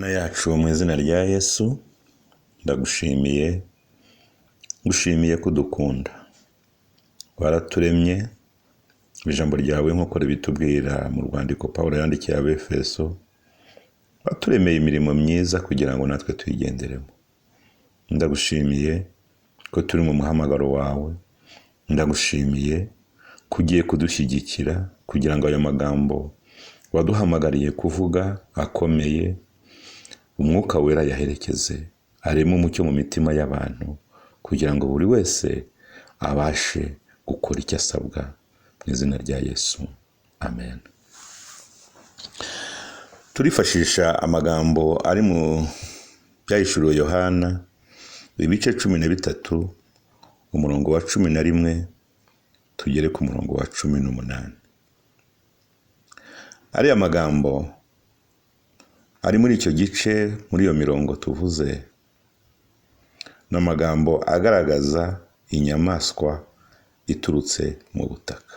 Mana yacu, mu izina rya Yesu, ndagushimiye, ngushimiye ko udukunda. Waraturemye, ijambo ryawe nk'uko ribitubwira mu rwandiko Pawulo yandikiye Abefeso, waturemeye imirimo myiza kugira ngo natwe tuyigenderemo. Ndagushimiye ko turi mu muhamagaro wawe, ndagushimiye ko ugiye kudushyigikira kugira ngo ayo magambo waduhamagariye kuvuga akomeye, Umwuka Wera yaherekeze, areme umucyo mu mitima y'abantu kugira ngo buri wese abashe gukora icyo asabwa, mu izina rya Yesu, amen. Turifashisha amagambo ari mu Byahishuriwe Yohana, ibice 13, umurongo wa 11, tugere ku murongo wa 18. Ariya magambo ari muri icyo gice, muri iyo mirongo tuvuze, ni amagambo agaragaza inyamaswa iturutse mu butaka.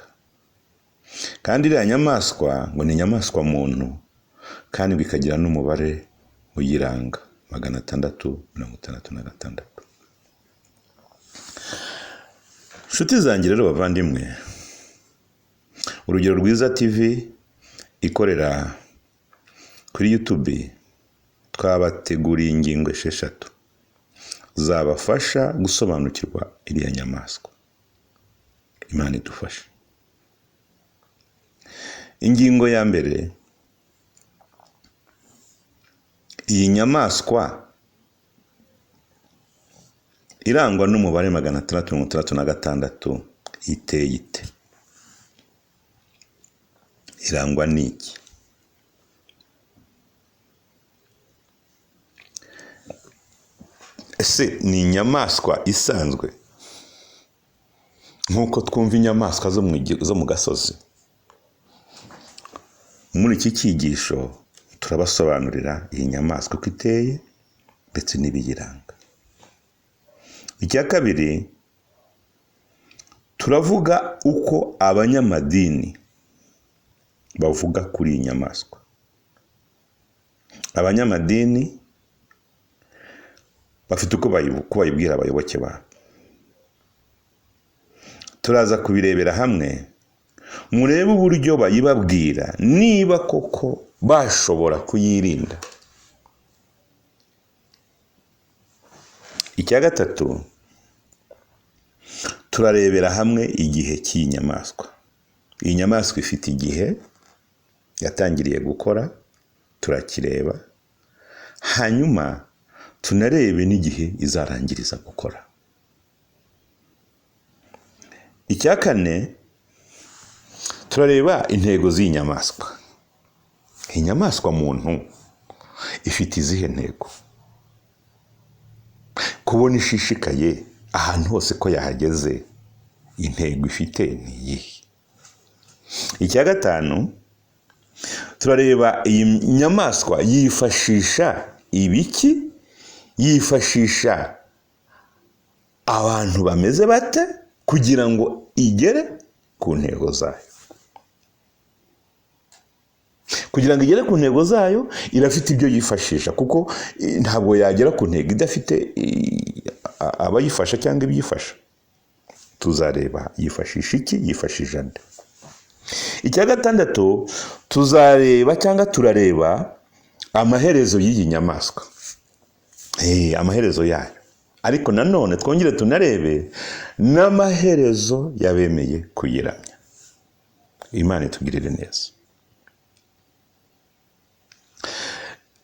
Kandi iriya nyamaswa ngo ni inyamaswa muntu, kandi ngo ikagira n'umubare uyiranga, 666. Nshuti zanjye rero bavandimwe, Urugero Rwiza TV ikorera kuri YouTube, twabateguriye ingingo 6 zabafasha gusobanukirwa iriya nyamaswa. Imana idufashe. Ingingo ya mbere, iyi nyamaswa irangwa n'umubare 666 iteye ite? Irangwa n'iki? Ese ni inyamaswa isanzwe nk'uko twumva inyamaswa zo mu gasozi? Muri iki cyigisho turabasobanurira iyi nyamaswa uko iteye ndetse n'ibiyiranga. Icya kabiri, turavuga uko abanyamadini bavuga kuri iyi nyamaswa. Abanyamadini bafite uko bayibwira abayoboke babo. Turaza kubirebera hamwe, murebe uburyo bayibabwira, niba koko bashobora kuyirinda. Icya gatatu, turarebera hamwe igihe cy'iyi nyamaswa. Iyi nyamaswa ifite igihe yatangiriye gukora, turakireba, hanyuma tunarebe n'igihe izarangiriza gukora. Icya kane, turareba intego z'iyi nyamaswa. Iyi nyamaswa muntu ifite izihe ntego? Kubona ishishikaye ahantu hose ko yahageze, intego ifite ni iyihe? Icya gatanu, turareba iyi nyamaswa yifashisha ibiki, yifashisha abantu bameze bate kugira ngo igere ku ntego zayo. Kugira ngo igere ku ntego zayo irafite ibyo yifashisha, kuko ntabwo yagera ku ntego idafite abayifasha cyangwa ibyifasha. Tuzareba yifashisha iki, yifashisha nde. Icya gatandatu, tuzareba cyangwa turareba amaherezo y'iyi nyamaswa. Amaherezo yayo. Ariko nanone twongere tunarebe n'amaherezo y'abemeye kuyiramya. Imana itugirire neza.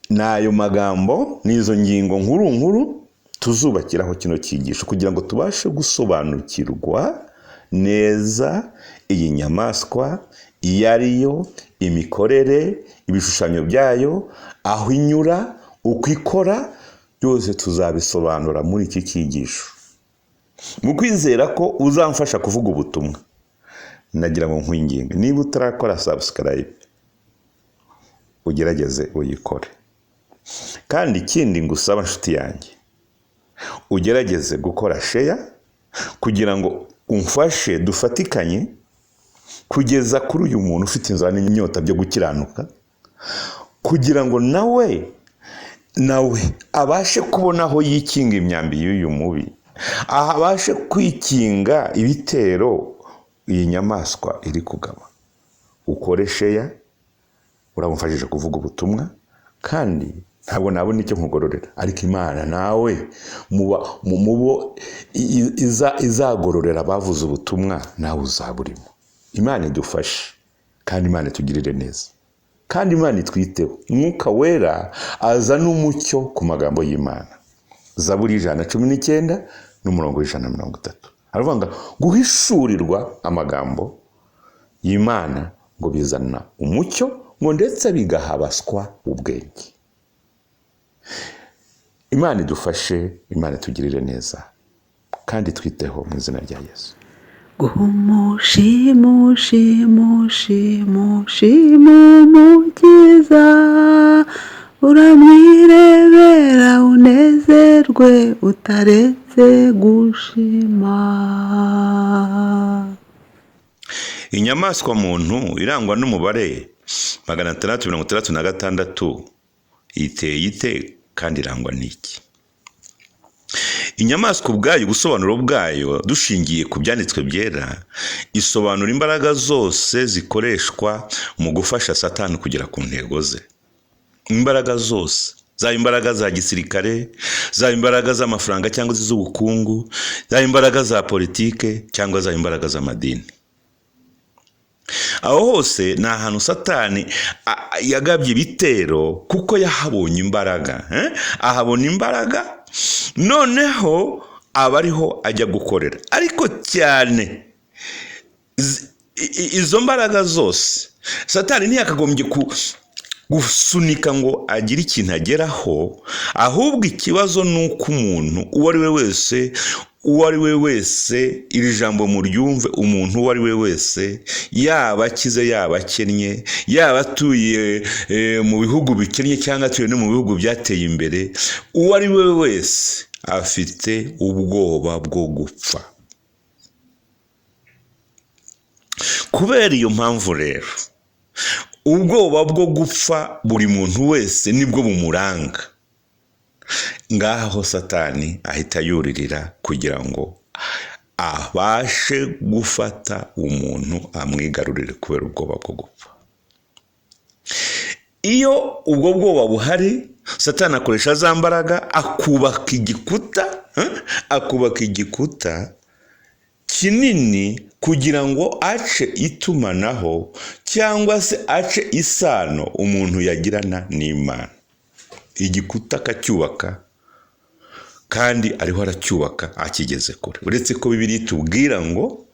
N'ayo magambo n'izo ngingo nkuru nkuru tuzubakiraho kino cyigisho kugira ngo tubashe gusobanukirwa neza iyi nyamaswa iyo ariyo, imikorere, ibishushanyo byayo, aho inyura, uko ikora, byose tuzabisobanura muri iki cyigisho. Mu kwizera ko uzamfasha kuvuga ubutumwa, nagira ngo nkwinginge, niba utarakora subscribe ugerageze uyikore. Kandi ikindi ngusaba nshuti yanjye, ugerageze gukora share kugira ngo umfashe dufatikanye kugeza kuri uyu muntu ufite inzara n'inyota byo gukiranuka, kugira ngo nawe Nawe abashe kubona aho yikinga imyambi y'uyu mubi, abashe kwikinga ibitero iyi nyamaswa iri kugaba. Ukore share, uramufashije kuvuga ubutumwa, kandi ntabwo nabona icyo nkugororera, ariko Imana nawe mu bo izagororera abavuze ubutumwa, nawe uzaba urimo. Imana idufashe, kandi Imana itugirire neza, kandi Imana itwiteho. Mwuka Wera aza n'umucyo ku magambo y'Imana. Zaburi 119 n'umurongo w'130 aravuga ngo guhishurirwa amagambo y'Imana ngo bizana umucyo, ngo ndetse bigahabaswa ubwenge. Imana idufashe, Imana itugirire neza, kandi twiteho mu izina rya Yesu. Gumushimushimushimushimu umukiza, uramwirebera unezerwe utaretse gushima. Inyamaswa muntu irangwa n'umubare 666 iteye ite, kandi irangwa n'iki? Inyamaswa ubwayo, ubusobanuro bwayo dushingiye ku byanditswe byera, isobanura imbaraga zose zikoreshwa mu gufasha Satani kugera ku ntego ze. Imbaraga zose, zaba imbaraga za gisirikare, zaba imbaraga z'amafaranga cyangwa iz'ubukungu, zaba imbaraga za politike cyangwa zaba imbaraga z'amadini. Aho hose ni ahantu Satani yagabye ibitero, kuko yahabonye imbaraga, eh? Ahabona imbaraga, noneho aba ariho ajya gukorera. Ariko cyane izo mbaraga zose, Satani ntiyakagombye gusunika ngo agire ikintu ageraho. Ahubwo ikibazo ni uko umuntu uwo ari we wese, uwo ari we wese, iri jambo muryumve, umuntu uwo ari we wese, yaba akize, yaba akennye, yaba atuye mu bihugu bikennye cyangwa atuye no mu bihugu byateye imbere, uwo ari we wese afite ubwoba bwo gupfa. Kubera iyo mpamvu rero, ubwoba bwo gupfa buri muntu wese nibwo bumuranga. Ngaho Satani ahita yuririra kugira ngo abashe gufata umuntu amwigarurire kubera ubwoba bwo gupfa. Iyo ubwo bwoba buhari, Satani akoresha za mbaraga akubaka igikuta, akubaka igikuta kinini kugira ngo ace itumanaho cyangwa se ace isano umuntu yagirana n'Imana. Igikuta akacyubaka, kandi ariho aracyubaka akigeze kure. Uretse ko Bibiliya itubwira ngo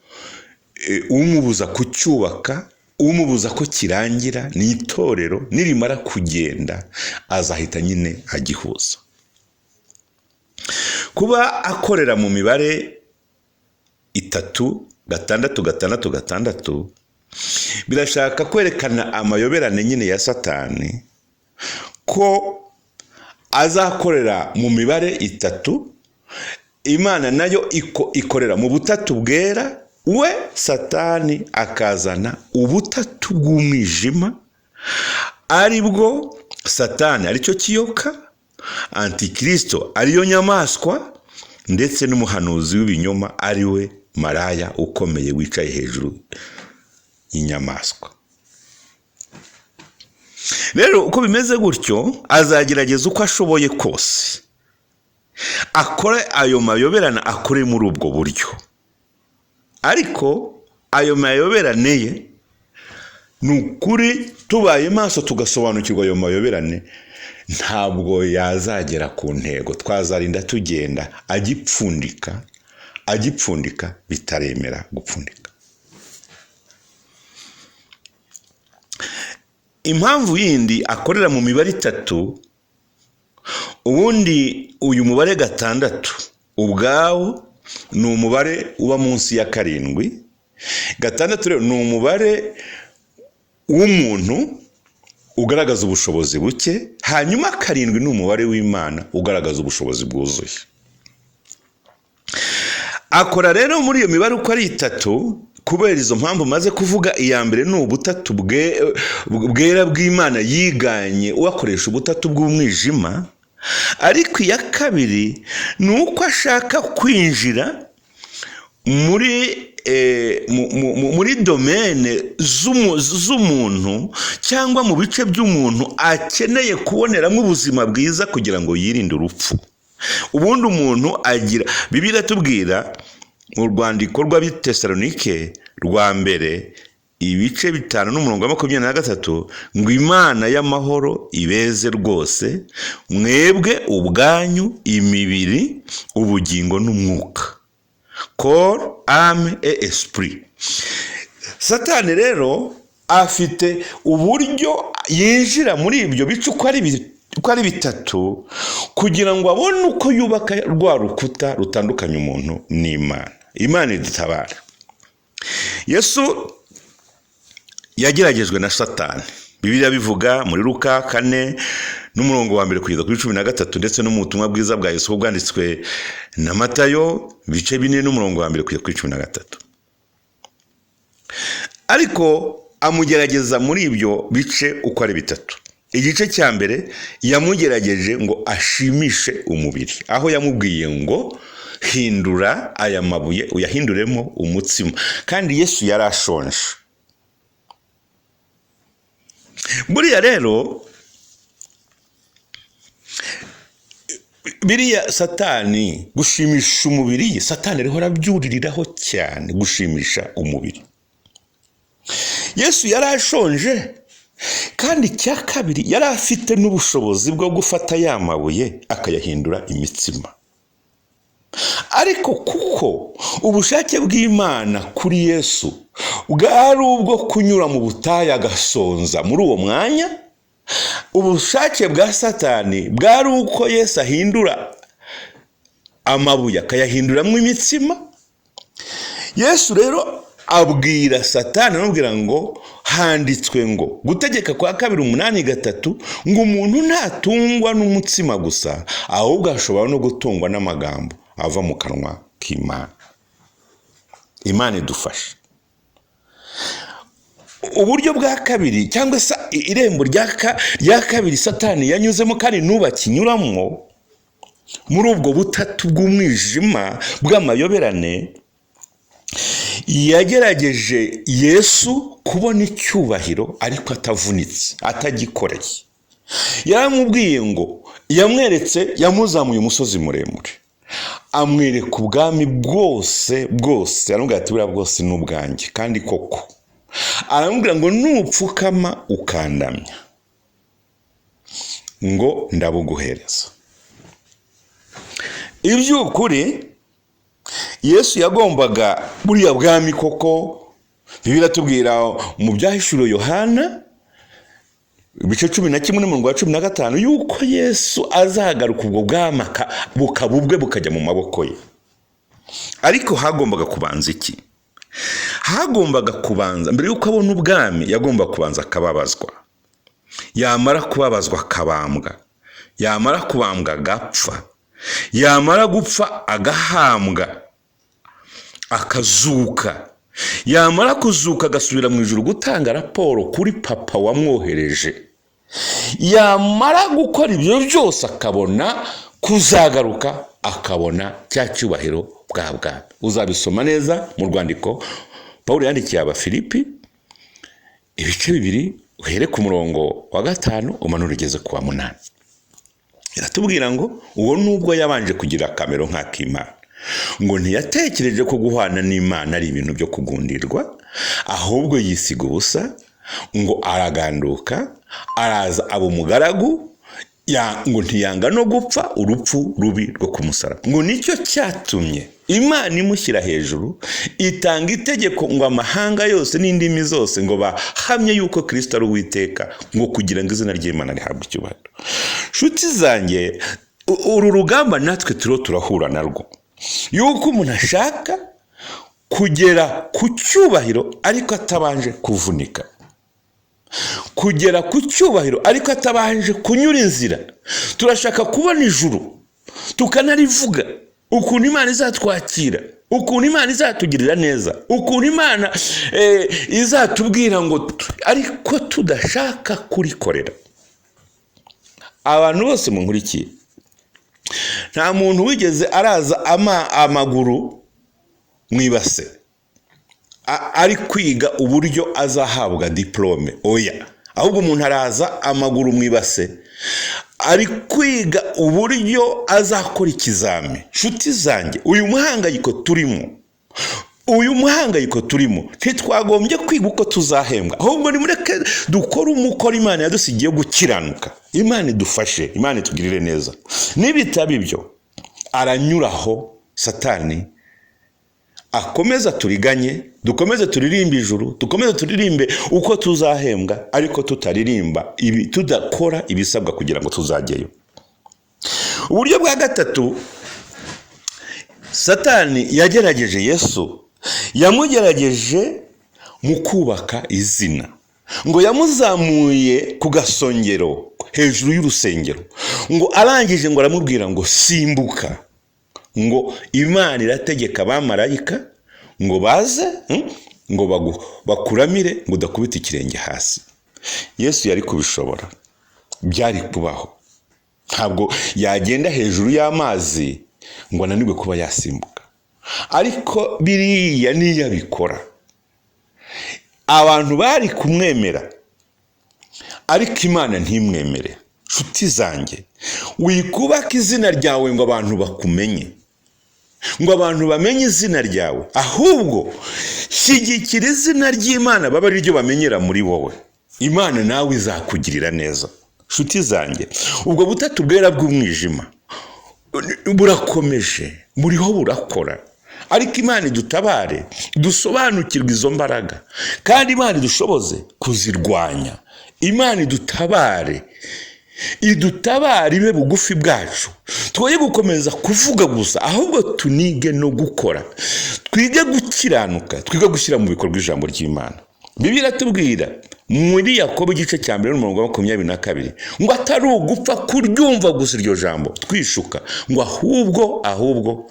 umubuza kucyubaka, umubuza ko kirangira ni itorero, nirimara kugenda azahita nyine agihuza. Kuba akorera mu mibare 3 6 6 6 birashaka kwerekana amayoberane nyine ya Satani, ko azakorera mu mibare 3, Imana nayo ikorera mu butatu bwera, we Satani akazana ubutatu bw'umwijima, ari bwo Satani aricyo kiyoka, Antikristo ariyo nyamaswa, ndetse n'umuhanuzi w'ibinyoma ari we maraya ukomeye wicaye hejuru y'inyamaswa. Rero uko bimeze gutyo, azagerageza uko ashoboye kose akore ayo mayoberane, akore muri ubwo buryo. Ariko ayo mayoberane ye, ni ukuri tubaye maso tugasobanukirwa ayo mayoberane, ntabwo yazagera ku ntego. Twazarinda tugenda agipfundika, agipfundika bitaremera gupfundika. Impamvu yindi akorera mu mibare 3, ubundi uyu mubare 6 ubwawo ni umubare uba munsi ya 7. 6 rero ni umubare w'umuntu ugaragaza ubushobozi buke, hanyuma 7 ni umubare w'Imana ugaragaza ubushobozi bwuzuye. Akora rero muri iyo mibare uko ari 3, kubera izo mpamvu maze kuvuga. Iya mbere ni ubutatu bwera bw'Imana yiganye uwakoresha ubutatu bw'umwijima. Ariko iya kabiri ni uko ashaka kwinjira muri domaine z'umuntu cyangwa mu bice by'umuntu akeneye kuboneramo ubuzima bwiza kugira ngo yirinde urupfu. Ubundi umuntu agira, Bibiliya iratubwira mu rwandiko rw'Abitesalonike rwa mbere ibice 5 n'umurongo wa 23 ngo Imana y'amahoro ibeze rwose mwebwe ubwanyu imibiri, ubugingo n'umwuka, corps, âme et esprit. Satani rero afite uburyo yinjira muri ibyo bice uko ari bitatu kugira ngo abone uko yubaka rwa rukuta rutandukanya umuntu n'Imana. Imana idutabara. Yesu yageragejwe na Satani, Bibiliya bivuga muri Luka 4 n'umurongo wa 1 kugeza kuri 13, ndetse no mu butumwa bwiza bwa Yesu bwanditswe na Matayo ibice 4 n'umurongo wa 1 kugeza kuri 13. Ariko amugerageza muri ibyo bice uko ari bitatu. Igice cya mbere yamugerageje ngo ashimishe umubiri, aho yamubwiye ngo hindura aya mabuye uyahinduremo umutsima, kandi Yesu yari ashonje. Buriya rero biriya Satani gushimisha umubiri, Satani ariho arabyuririraho cyane gushimisha umubiri. Yesu yari ashonje, kandi icya kabiri yari afite n'ubushobozi bwo gufata ya mabuye akayahindura imitsima. Ariko kuko ubushake bw'Imana kuri Yesu bwari ubwo kunyura mu butayu agasonza muri uwo mwanya, ubushake bwa Satani bwari uko Yesu ahindura amabuye akayahinduramo imitsima. Yesu rero abwira Satani amubwira ngo handitswe ngo gutegeka kwa kabiri 8:3 ngo umuntu ntatungwa n'umutsima gusa, ahubwo ashobora no gutungwa n'amagambo ava mu kanwa k'Imana. Imana idufashe. Uburyo bwa kabiri cyangwa se irembo rya kabiri Satani yanyuzemo kandi n'ubu akinyuramo muri ubwo butatu bw'umwijima bw'amayoberane, yagerageje Yesu kubona icyubahiro ariko atavunitse, atagikoreye. Yaramubwiye ngo yamweretse, yamuzamuye umusozi muremure, amwereka ubwami bwose bwose, aramubwira ati buriya bwose ni ubwanjye kandi koko. Aramubwira ngo nupfukama ukandamya ngo ndabuguhereza. Iby'ukuri Yesu yagombaga buriya bwami koko. Bibiliya iratubwira mu byahishuriwe Yohana ibice 11 n'umurongo wa 15 yuko Yesu azagaruka ubwo bwami bukaba ubwe bukajya mu maboko ye. Ariko hagombaga kubanza iki? Hagombaga kubanza, mbere yuko abona ubwami, yagomba kubanza akababazwa. Yamara kubabazwa akabambwa, yamara kubambwa agapfa, yamara gupfa agahambwa, akazuka, yamara kuzuka agasubira mu ijuru gutanga raporo kuri papa wamwohereje, yamara gukora ibyo byose akabona kuzagaruka, akabona cya cyubahiro bwa bwami. Uzabisoma neza mu rwandiko Pawulo yandikiye Abafilipi ibice 2, uhere ku murongo wa 5 umanure ugeze ku wa 8. Iratubwira ngo uwo nubwo yabanje kugira akamero nk'ak'Imana, ngo ntiyatekereje ko guhwana n'Imana ari ibintu byo kugundirwa, ahubwo yisiga ubusa, ngo araganduka, araza aba umugaragu, ngo ntiyanga no gupfa urupfu rubi rwo ku musaraba. Ngo nicyo cyatumye Imana imushyira hejuru, itanga itegeko ngo amahanga yose n'indimi zose ngo bahamye yuko Kristo ari Uwiteka, ngo kugira ngo izina ry'Imana rihabwe icyubahiro. Nshuti zanjye, uru rugamba natwe turiho turahura narwo, yuko umuntu ashaka kugera ku cyubahiro ariko atabanje kuvunika, kugera ku cyubahiro ariko atabanje kunyura inzira. Turashaka kubona ijuru tukanarivuga, ukuntu Imana izatwakira, ukuntu Imana izatugirira neza, ukuntu Imana izatubwira ngo, ariko tudashaka kurikorera. Abantu bose munkurikiye, Nta muntu wigeze araza amaguru mu ibase ari kwiga uburyo azahabwa diporome, oya. Ahubwo umuntu araza amaguru mu ibase ari kwiga uburyo azakora ikizami. Nshuti zanjye, uyu muhangayiko turimo, ntitwagombye kwiga uko tuzahembwa, ahubwo nimureke dukore umukoro Imana yadusigiye gukiranuka. Imana idufashe, Imana itugirire neza. Nibitaba ibyo, aranyuraho Satani akomeza turiganye, dukomeze turirimbe ijuru, dukomeze turirimbe uko tuzahembwa, ariko tutaririmba ibi, tudakora ibisabwa kugira ngo tuzajyeyo. Uburyo bwa gatatu Satani yagerageje Yesu, yamugerageje mu kubaka izina. Ngo yamuzamuye ku gasongero hejuru y'urusengero, ngo arangije ngo aramubwira ngo simbuka, ngo Imana irategeka abamarayika ngo baze, ngo bakuramire, ngo udakubita ikirenge hasi. Yesu yari kubishobora, byari kubaho. Ntabwo yagenda hejuru y'amazi ngo ananirwe kuba yasimbuka, ariko biriya niyo abikora abantu bari kumwemera, ariko Imana ntimwemere. Nshuti zanjye, wikubaka izina ryawe ngo abantu bakumenye, ngo abantu bamenye izina ryawe, ahubwo shyigikira izina ry'Imana babe ari ryo bamenyera muri wowe. Imana nawe izakugirira neza. Nshuti zanjye, ubwo butatu bwera bw'umwijima burakomeje, buriho burakora, ariko Imana idutabare dusobanukirwe izo mbaraga, kandi Imana idushoboze kuzirwanya. Imana idutabare, idutabare ibe bugufi bwacu, twoye gukomeza kuvuga gusa, ahubwo tunige no gukora, twige gukiranuka, twige gushyira mu bikorwa ijambo ry'Imana. Bibiliya iratubwira muri Yakobo igice cya 1 n'umurongo wa 22 ngo atari ugupfa kuryumva gusa iryo jambo twishuka, ngo ahubwo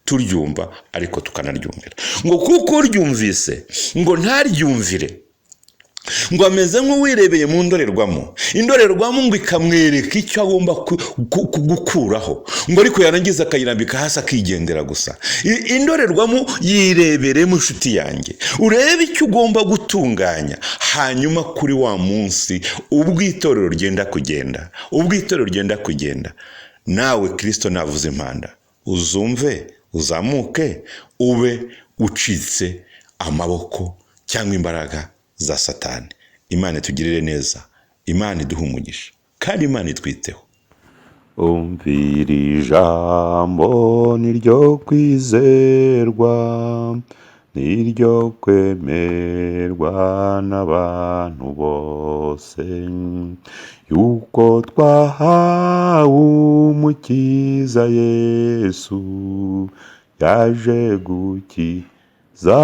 turyumva ariko tukanaryumvira, ngo kuko uryumvise ngo ntaryumvire, ngo ameze nk'uwirebeye mu ndorerwamo, indorerwamo ngo ikamwereka icyo agomba gukuraho, ngo ariko yarangiza akayirambika hasi akigendera gusa. Indorerwamo yireberemo, inshuti yanjye, urebe icyo ugomba gutunganya, hanyuma kuri wa munsi ubwo itorero ryenda kugenda, ubwo itorero ryenda kugenda, nawe Kristo navuze impanda, uzumve, uzamuke, ube ucitse amaboko cyangwa imbaraga za Satani. Imana itugirire neza, Imana iduhe umugisha, kandi Imana itwiteho. Umvira ijambo niryo kwizerwa, niryo kwemerwa n'abantu bose, yuko twahawe Umukiza Yesu, yaje gukiza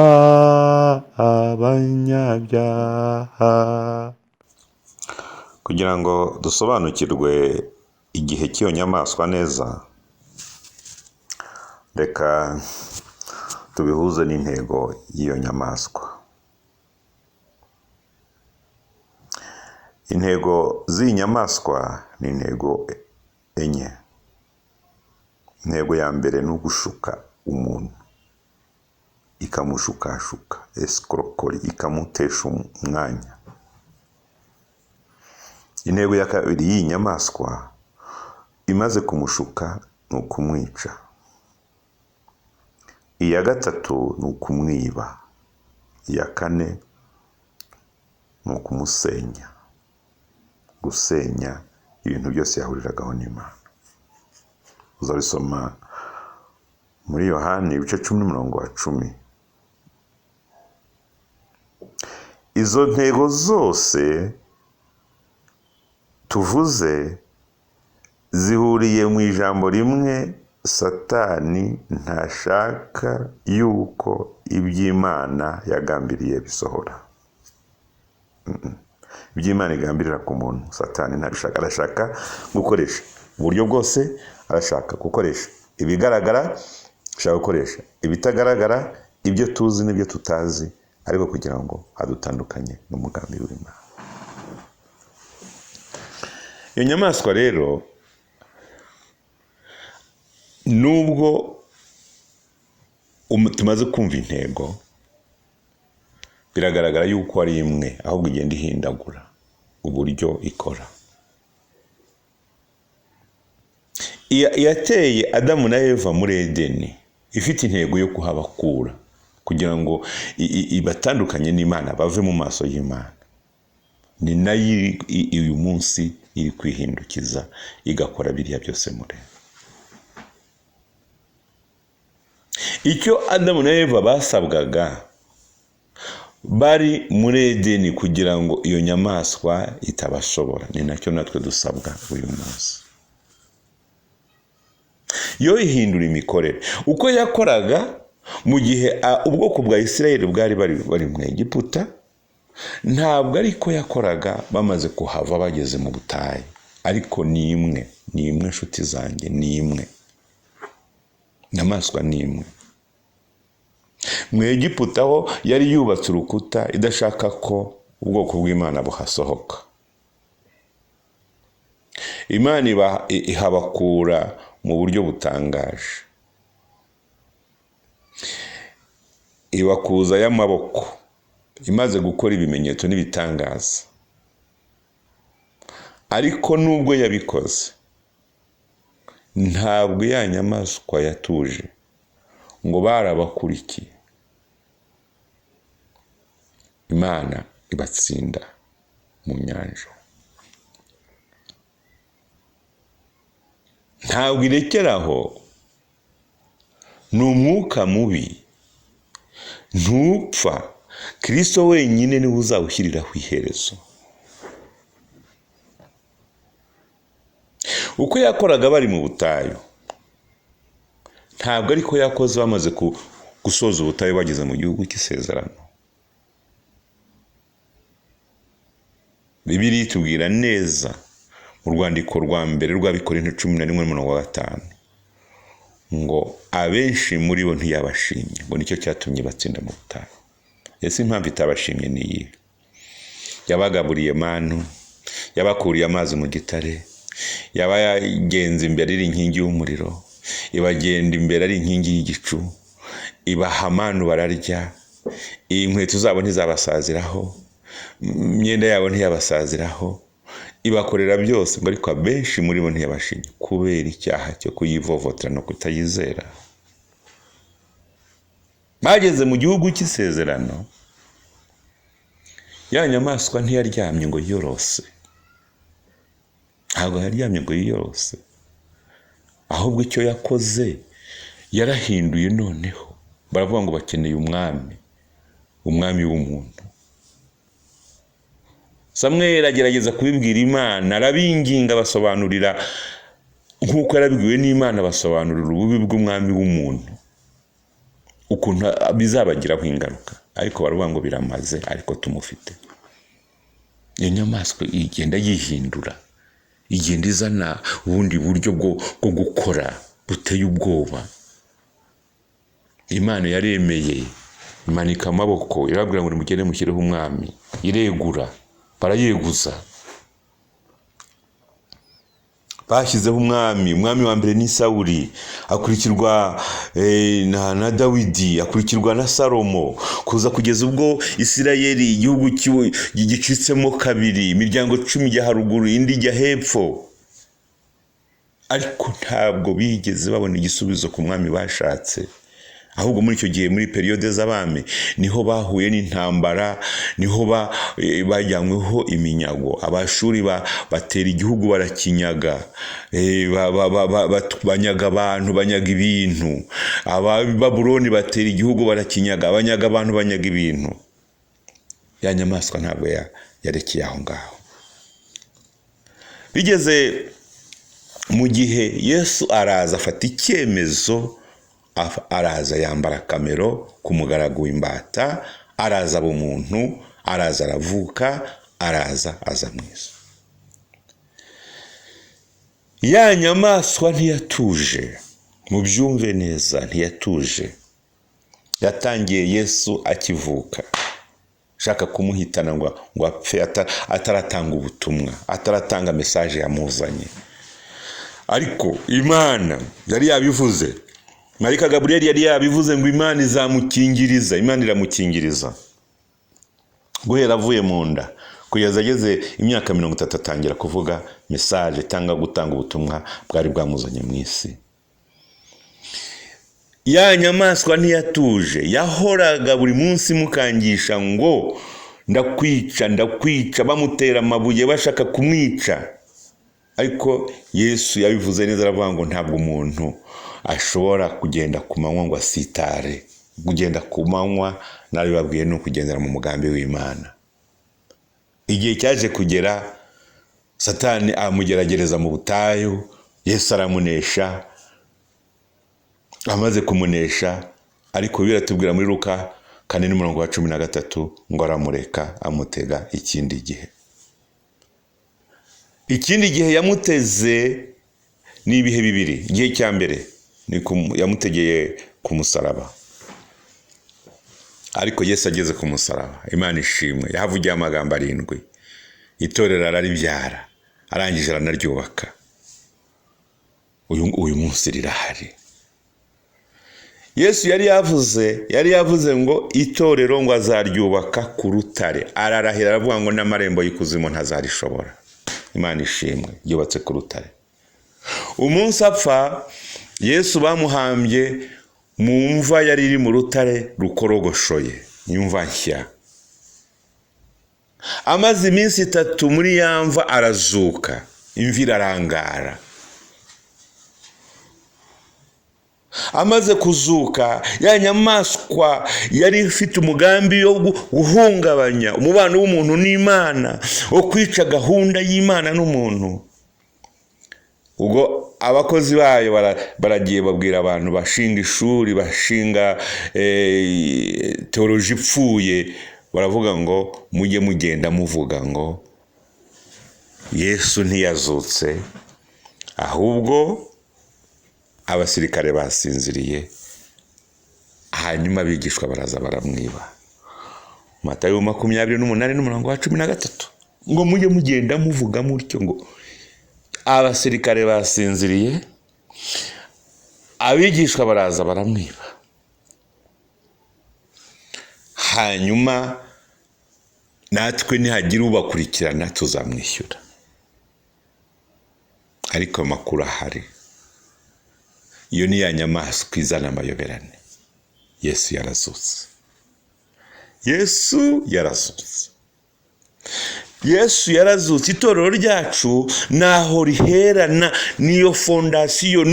abanyabyaha. Kugira ngo dusobanukirwe igihe cy'iyo nyamaswa neza, reka tubihuze n'intego y'iyo nyamaswa. Intego z'iyi nyamaswa ni intego enye. Intego ya mbere ni ugushuka umuntu, ikamushukashuka, esikorokori, ikamutesha umwanya. Intego ya kabiri y'iyi nyamaswa imaze kumushuka ni ukumwica. Iya gatatu ni ukumwiba. Iya kane ni ukumusenya, gusenya ibintu byose yahuriragaho n'Imana. Uzabisoma muri Yohani ibice 10 n'umurongo wa 10. Izo ntego zose tuvuze zihuriye mu ijambo rimwe: Satani ntashaka yuko iby'Imana yagambiriye bisohora. Iby'Imana igambirira ku muntu, Satani ntabishaka. Arashaka gukoresha uburyo bwose, arashaka gukoresha ibigaragara, ashaka gukoresha ibitagaragara, ibyo tuzi n'ibyo tutazi, ariko kugira ngo adutandukanye n'umugambi w'Imana. Iyo nyamaswa rero Nubwo tumaze kumva intego, biragaragara yuko ari imwe, ahubwo igenda ihindagura uburyo ikora. Yateye Adamu na Eva muri Edeni ifite intego yo kuhabakura kugira ngo ibatandukanye n'Imana, bave mu maso y'Imana. Ni nayo uyu munsi iri kwihindukiza igakora biriya byose mureba. Icyo Adamu na Eva basabwaga bari muri Edeni kugira ngo iyo nyamaswa itabashobora, ni nacyo natwe dusabwa uyu munsi. Yo ihindura imikorere uko yakoraga mu gihe ubwoko bwa Isirayeli bwari bari mu Egiputa, ntabwo ariko yakoraga bamaze kuhava bageze mu butayu. Ariko ni imwe, ni imwe nshuti zanjye, ni imwe. Inyamaswa ni imwe. Mu Egiputa ho yari yubatse urukuta idashaka ko ubwoko bw'Imana buhasohoka. Imana ihabakura mu buryo butangaje, ibakuza y'amaboko imaze gukora ibimenyetso n'ibitangaza. Ariko nubwo yabikoze, ntabwo ya nyamaswa yatuje ngo barabakurikiye. Imana ibatsinda mu nyanja. Ntabwo irekeraho, ni umwuka mubi, ntupfa. Kristo wenyine niwe uzawushyiriraho iherezo. Uko yakoraga bari mu butayu, ntabwo ariko yakoze bamaze gusoza ubutayu bageze mu gihugu cy'isezerano. Bibiliya itubwira neza mu rwandiko rwa mbere rw'Abakorinto 11:5 ngo abenshi muri bo ntiyabashimye, ngo nicyo cyatumye batsinda mu butayu. Ese impamvu itabashimye ni iyihe? Yabagaburiye manu, yabakuriye amazi mu gitare, yabagenza imbere ari inkingi y'umuriro, ibagenda imbere ari inkingi y'igicu, ibaha manu bararya, inkweto zabo ntizabasaziraho, imyenda yabo ntiyabasaziraho, ibakorera byose, ngo ariko abenshi muri bo ntiyabashimye kubera icyaha cyo kuyivovotera no kutayizera. Bageze mu gihugu cy'isezerano, ya nyamaswa ntiyaryamye ngo yiyorose. Ntabwo yaryamye ngo yiyorose, ahubwo icyo yakoze yarahinduye. Noneho baravuga ngo bakeneye umwami, umwami w'umuntu. Samweli agerageza kubibwira Imana, arabinginga, basobanurira nk'uko yarabibwiwe n'Imana, basobanurira ububi bw'umwami w'umuntu, ukuntu bizabagiraho ingaruka. Ariko baravuga ngo biramaze, ariko tumufite. Iyo nyamaswa igenda yihindura, igenda izana ubundi buryo bwo gukora buteye ubwoba. Imana yaremeye, imanika amaboko, irababwira ngo nimugende mushyireho umwami, iregura, barayeguza. Bashyizeho umwami, umwami wa mbere ni Sawuli, akurikirwa na Dawidi, akurikirwa na Salomo, kuza kugeza ubwo Isirayeli igihugu gicitsemo kabiri, imiryango 10 ijya haruguru indi ijya hepfo. Ariko ntabwo bigeze babona igisubizo ku mwami bashatse. Ahubwo muri icyo gihe, muri periyode z'abami, niho bahuye n'intambara, niho bajyanyweho iminyago. Abashuri batera igihugu barakinyaga, banyaga abantu, banyaga ibintu. Abababuloni batera igihugu barakinyaga, banyaga abantu, banyaga ibintu. Ya nyamaswa ntabwo yarekeye aho ngaho. Bigeze mu gihe Yesu araza afata icyemezo, araza yambara kamero ku mugaragu w'imbata, araza aba umuntu, araza aravuka, araza aza mu isi. Ya nyamaswa ntiyatuje, mubyumve neza, ntiyatuje. Yatangiye Yesu akivuka, shaka kumuhitana ngo apfe ataratanga ubutumwa, ataratanga message yamuzanye. Ariko Imana yari yabivuze, Marika Gaburiyeli yari yabivuze ngo Imana izamukingiriza. Imana iramukingiriza guhera avuye mu nda kugeza ageze imyaka 30, atangira kuvuga message cyangwa gutanga ubutumwa bwari bwamuzanye mu isi. Ya nyamaswa ntiyatuje, yahoraga buri munsi imukangisha ngo ndakwica, ndakwica, bamutera amabuye bashaka kumwica. Ariko Yesu yabivuze neza, aravuga ngo ntabwo umuntu ashobora kugenda ku manywa ngo asitare. Kugenda ku manywa nabibabwiye ni ukugendera mu mugambi w'Imana. Igihe cyaje kugera, Satani amugeragereza mu butayu, Yesu aramunesha. Amaze kumunesha, ariko biratubwira muri Luka 4:13 ngo aramureka amutega ikindi gihe. Ikindi gihe yamuteze ni ibihe bibiri. Igihe cya mbere ni yamutegeye ku musaraba. Ariko Yesu ageze ku musaraba, Imana ishimwe, yahavugiye amagambo 7. Itorero araribyara, arangije aranaryubaka. Uyu munsi rirahari. Yesu yari yavuze ngo itorero ngo azaryubaka ku rutare. Ararahira aravuga ngo n'amarembo y'ikuzimu ntazarishobora. Imana ishimwe, ryubatse ku rutare. Umunsi apfa, Yesu bamuhambye mu mva yari iri mu rutare rukorogoshoye, imva nshya. Amaze iminsi 3 muri ya mva arazuka, imva irarangara. Amaze kuzuka, ya nyamaswa yari ifite umugambi wo guhungabanya umubano w'umuntu n'Imana, wo kwica gahunda y'Imana n'umuntu. Ubwo abakozi bayo baragiye babwira abantu, bashinga ishuri, bashinga teoloji ipfuye, baravuga ngo mujye mugenda muvuga ngo Yesu ntiyazutse, ahubwo abasirikare basinziriye, hanyuma abigishwa baraza baramwiba. Matayo 28:13 ngo mujye mugenda muvuga mutyo ngo abasirikare basinziriye, abigishwa baraza baramwiba. Hanyuma natwe nihagira ubakurikirana tuzamwishyura. Ariko amakuru ahari, iyo ni ya nyamaswa izana amayoberane. Yesu yarazutse. Yesu yarazutse. Yesu yarazutse. Itorero ryacu naho riherana, niyo fondasiyo,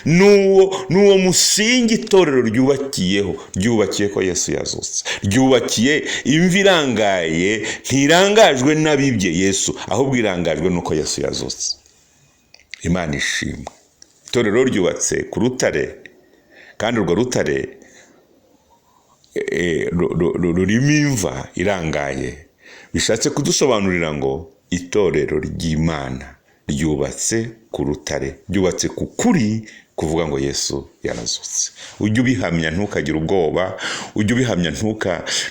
n'uwo musingi itorero ryubakiyeho. Ryubakiye ko Yesu yazutse, ryubakiye imva irangaye, ntirangajwe n'abibye Yesu, ahubwo irangajwe n'uko Yesu yazutse. Imana ishimwe. Itorero ryubatse ku rutare, kandi urwo rutare rurimo imva irangaye. Bishatse kudusobanurira ngo itorero ry'Imana ryubatse ku rutare, ryubatse ku kuri, kuvuga ngo Yesu yarazutse. Ujye ubihamya ntukagire ubwoba, ujye ubihamya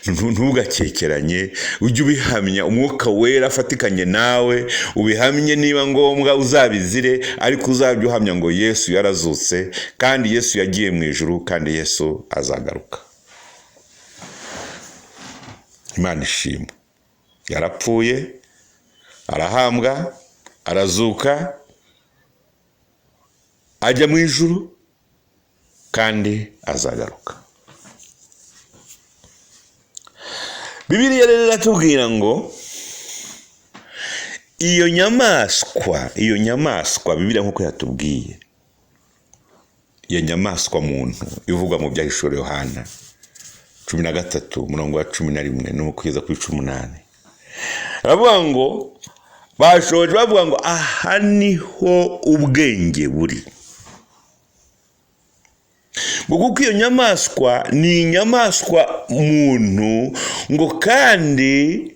ntugakekeranye, ujye ubihamya umwuka wera afatikanye nawe, ubihamye niba ngombwa uzabizire, ariko uzabye uhamya ngo Yesu yarazutse, kandi Yesu yagiye mu ijuru, kandi Yesu azagaruka. Imana ishimwe. Yarapfuye, arahambwa, arazuka, ajya mu ijuru, kandi azagaruka. Bibiliya rero iratubwira ngo iyo nyamaswa Bibiliya nkuko yatubwiye, iyo nyamaswa muntu ivugwa mu Byahishuriwe Yohana 13:11 no kugeza kuri 18, aravuga ngo bashoje bavuga ngo aha niho ubwenge buri. Ngo kuko iyo nyamaswa ni inyamaswa muntu, ngo kandi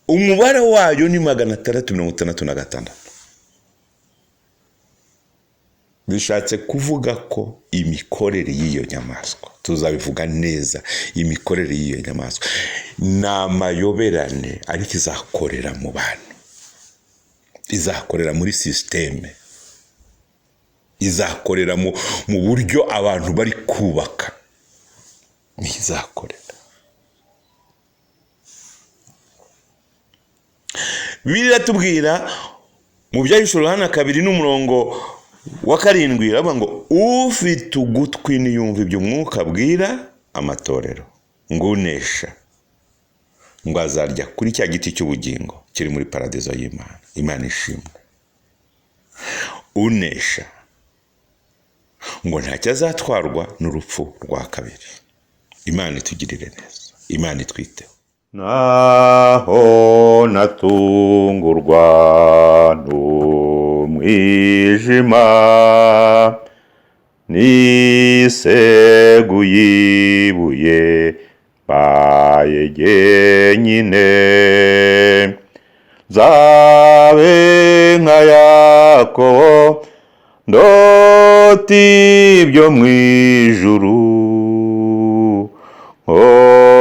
umubare wayo ni 666. Bishatse kuvuga ko imikorere y'iyo nyamaswa, tuzabivuga neza, imikorere y'iyo nyamaswa ni amayoberane, ariko izakorera mu bantu. Izakorera muri sisiteme, izakorera mu buryo abantu bari kubaka, niho izakorera. Bibiliya iratubwira mu Byahishuwe Yohana 2:7, iravuga ngo ufite ugutwi niyumva ibyo umwuka abwira amatorero, ngo unesha ngo azarya kuri cya giti cy'ubugingo kiri muri paradizo y'Imana. Imana ishimwe. Unesha ngo ntacyo azatwarwa n'urupfu rwa kabiri. Imana itugirire neza, Imana itwiteho. Naho natungurwa n'umwijima, niseguye ibuye mbaye jyenyine, nzabe nka Yakobo ndota ibyo mu ijuru,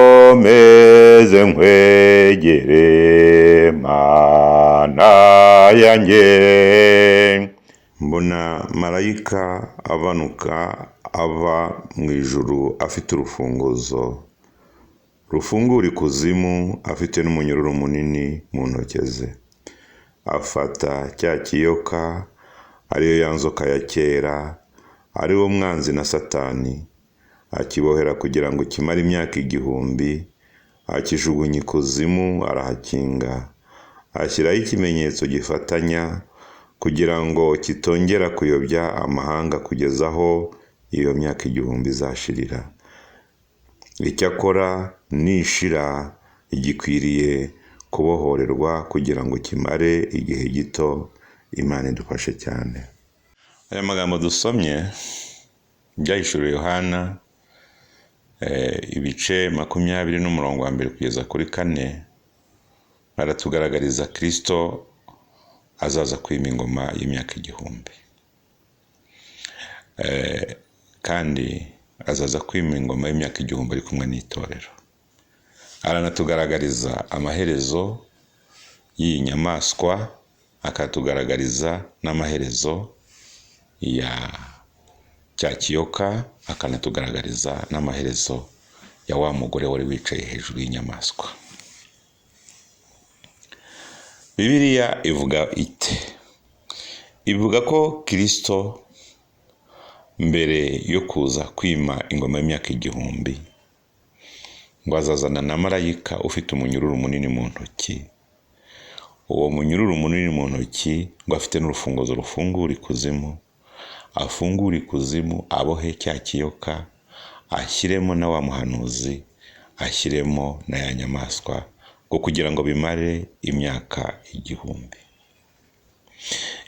nkomeze nkwegere Mana yanjye. Mbona marayika abanuka ava mu ijuru afite urufunguzo rufungura ikuzimu, afite n'umunyururu munini mu ntoki ze. Afata cya kiyoka, ariyo ya nzoka ya kera, ari wo mwanzi na Satani, akibohera kugira ngo kimare imyaka 1000, akijugunya ikuzimu arahakinga, ashyiraho ikimenyetso gifatanya kugira ngo kitongera kuyobya amahanga kugeza aho iyo myaka 1000 izashirira. Icyakora nishira igikwiriye kubohorerwa kugira ngo kimare igihe gito. Imana idufashe cyane. Aya magambo dusomye Ibyahishuriwe Yohana ibice 20 n'umurongo wa 1 kugeza kuri 4, aratugaragariza Kristo azaza kwima ingoma y'imyaka 1000. Kandi azaza kwima ingoma y'imyaka 1000 ari kumwe n'itorero. Aranatugaragariza amaherezo y'iyi nyamaswa, akatugaragariza n'amaherezo ya cya kiyoka, akanatugaragariza n'amaherezo ya wa mugore wari wicaye hejuru y'inyamaswa. Bibiliya ivuga ite? Ivuga ko Kristo mbere yo kuza kwima ingoma y'imyaka 1000 ngo azazana na marayika ufite umunyururu munini mu ntoki. Uwo munyururu munini mu ntoki ngo afite n'urufunguzo rufungura ikuzimu, afungura ikuzimu, abohe cya kiyoka, ashyiremo na wa muhanuzi, ashyiremo na ya nyamaswa, ngo kugira ngo bimare imyaka 1000.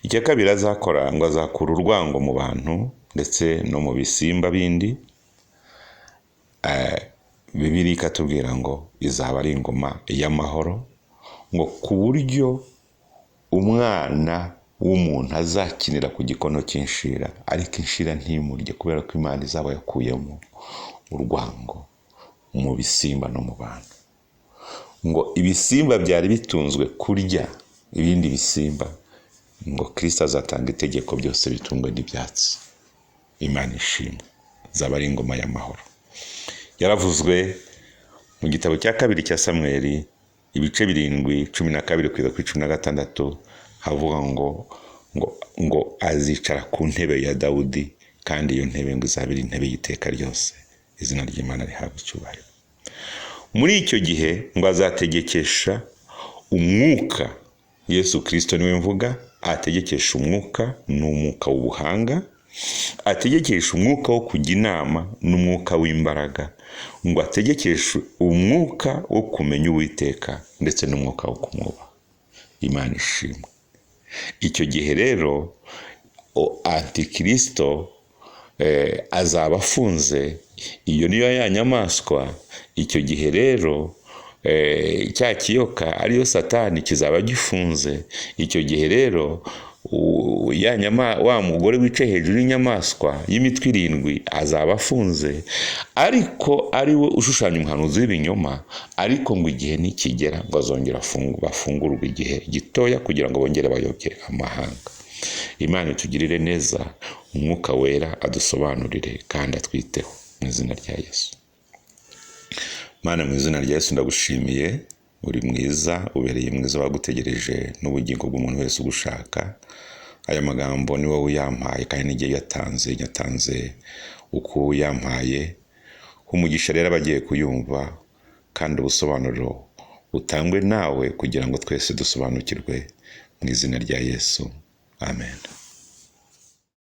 Icya kabiri azakora, ngo azakura urwango mu bantu ndetse no mu bisimba bindi. Bibiliya ikatubwira ngo izaba ari ingoma y'amahoro, ngo ku buryo umwana w'umuntu azakinira ku gikono cy'inshira, ariko inshira ntimurye, kubera ko Imana izaba yakuyemo urwango mu bisimba no mu bantu. Ngo ibisimba byari bitunzwe kurya ibindi bisimba, ngo Kristo azatanga itegeko byose bitungwe n'ibyatsi. Imana ishimwe, zaba ari ingoma y'amahoro. Yaravuzwe mu gitabo cya 2 cya Samweli ibice 7 12 kugeza kuri 16, havuga ngo ngo azicara ku ntebe ya Dawudi, kandi iyo ntebe ngo izaba ari intebe y'iteka ryose. Izina ry'Imana rihabwa icyubahiro. Muri icyo gihe ngo azategekesha umwuka. Yesu Kristo niwe mvuga, ategekesha umwuka, n'umwuka w'ubuhanga, ategekesha umwuka wo kujya inama n'umwuka w'imbaraga, ngo ategekeshe umwuka wo kumenya Uwiteka ndetse n'umwuka wo kumwubaha. Imana ishimwe. Icyo gihe rero Antikristo azaba afunze, iyo niyo ya nyamaswa. Icyo gihe rero cya kiyoka ariyo Satani kizaba gifunze. Icyo gihe rero Ya wa mugore wicaye hejuru y'inyamaswa y'imitwe irindwi azaba afunze, ariko ari we ushushanya umuhanuzi w'ibinyoma, ariko ngo igihe nikigera ngo azongera bafungurwe igihe gitoya kugira ngo bongere bayobye amahanga. Imana itugirire neza, Umwuka Wera adusobanurire kandi atwiteho mu izina rya Yesu. Mana, mu izina rya Yesu ndagushimiye, uri mwiza, ubereye mwiza bagutegereje n'ubugingo bw'umuntu wese ugushaka. Aya magambo ni wowe uyampaye kandi n'igihe yatanze nyatanze uko uyampaye. Umugisha rero abagiye kuyumva, kandi ubusobanuro butangwe nawe kugira ngo twese dusobanukirwe mu izina rya Yesu. Amen.